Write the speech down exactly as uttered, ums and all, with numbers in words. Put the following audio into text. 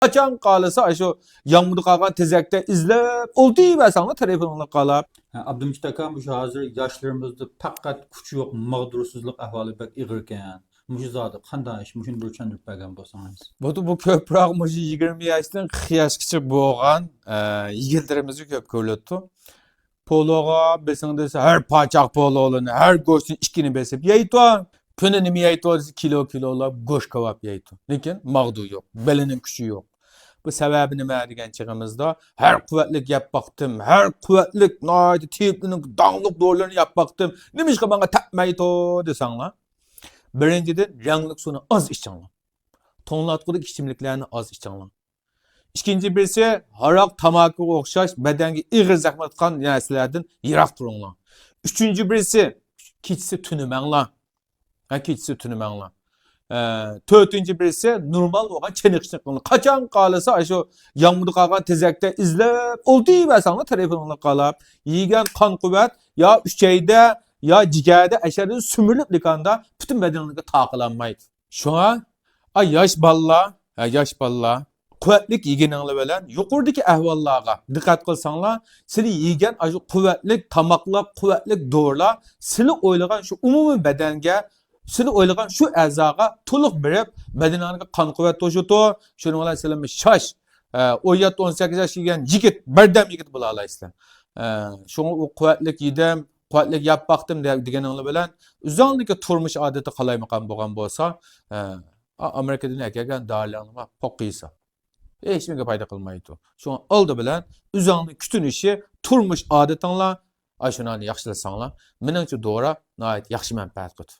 قاچان قالسا، ئاشۇ يامغۇردا قالغان تېزەكتە ئىزلەپ ئولتۇرۇۋەرسەڭلار تېلېفونۇڭلارغا قاراپ. ھە، ئابدۇمىجىت ئاكا، مۇشۇ ھازىر ياشلىرىمىزدا پەقەت كۈچ يوق، ماغدۇرسىزلىق ئەھۋالى بەك ئېغىركەن. مۇشۇ زادى قانداق ئىش؟ مۇشۇنى بىر چۈشەندۈرۈپ بەرگەن بولسىڭىز. بۇ، بۇ كۆپرەك مۇشۇ يىگىرمە ياشتىن قىرىق ياشقىچە بولغان، ئە، يىگىتلىرىمىزگە كۆپ كۆرۈلۈپتۇ. پولۇغا بېسىڭ دېسە، ھەر پاچاق پولۇلىنى، ھەر گۆشتىن ئىككىنى بېسىپ يەيتۇ. كۈنى نېمە يەيتۇ دېسە، كىلو كىلولاپ گۆش كاۋاپ يەيتۇ. لېكىن ماغدۇر يوق، بېلىنىڭ كۈچى يوق. بۇ سەۋەبى نېمە دېگەن چېغىمىزدا، ھەر قۇۋۋەتلىك يەپ باقتىم، ھەر قۇۋۋەتلىك ناھايىتى تېۋىپلىنىڭ داڭلىق دورىلىرىنى يەپ باقتىم، نېمىشقا ماڭا تەگمەيتۇ دېسەڭلار، بىرىنچىدىن، رەڭلىك سۇنى ئاز ئىچىڭلار. توڭلاتقۇدىكى ئىچىملىكلەرنى ئاز ئىچىڭلار. ئىككىنچى بىرسى، ھاراق، تاماكىغا ئوخشاش بەدەنگە ئېغىر زەخمەت قىلغان نەرسىلەردىن يىراق تۇرۇڭلار. ئۈچىنچى بىرسى، كېچىسى تۈنىمەڭلار. ھە، كېچىسى تۈنىمەڭلار. ئە، تۆتىنچى بىرسى، نورمال بولغان چېنىقىشنى قىلىڭلار. قاچان قالسا، ئاشۇ يامغۇردا قالغان تېزەكتە ئىزلەپ ئولتۇرۇۋەرسەڭلار تېلېفونۇڭلارغا قاراپ. يېگەن قان قۇۋۋەت يا ئۈچەيدە، يا جىگەردە، ئەشەدە سۈمۈرۈلۈپ لىكاندا پۈتۈن بەدىنىڭلارگە تارقىلالمايدۇ. شۇڭا، ئا، ياش بالىلار، ھە، ياش بالىلار، قۇۋۋەتلىك يېگىنىڭلار بىلەن يۇقىرىدىكى ئەھۋاللارغا دىققەت قىلساڭلار، سىلى يېگەن ئاشۇ قۇۋۋەتلىك تاماقلار، قۇۋۋەتلىك دورىلار سىلى ئويلىغان شۇ ئومۇمىي بەدەنگە، سىلى ئويلىغان شۇ ئەزاغا تولۇق بېرىپ، بەدىنىڭلارغا قان قۇۋۋەت توشۇتۇ. شۇنىڭ بىلەن سىلىمۇ شاش، ئە، ئون يەتتە، ئون سەككىز ياش كىرگەن يىگىت، بەردەم يىگىت بولالايسىلەر. ئە، شۇڭا ئۇ قۇۋۋەتلىك يېدىم، قۇۋۋەتلىك يەپ باقتىم دە-، دېگىنىڭلار بىلەن ئۆزۈڭنىڭكى تۇرمۇش ئادىتى قالايمىقان بولغان بولسا، ئە، ئا-، ئامېرىكىدىن ئەكەلگەن دارىلەرنىمۇ پوققا يېسە، ھېچنېمىگە پايدا قىلمايدۇ. شۇڭا ئالدى بىلەن ئۆزۈڭنىڭ كۈتۈنۈشى، تۇرمۇش ئادىتىڭلار، ئاشۇلارنى ياخشىلىساڭلار، مېنىڭچە دورا ناھايىتى ياخشى مەنپەئەت قىلىدۇ.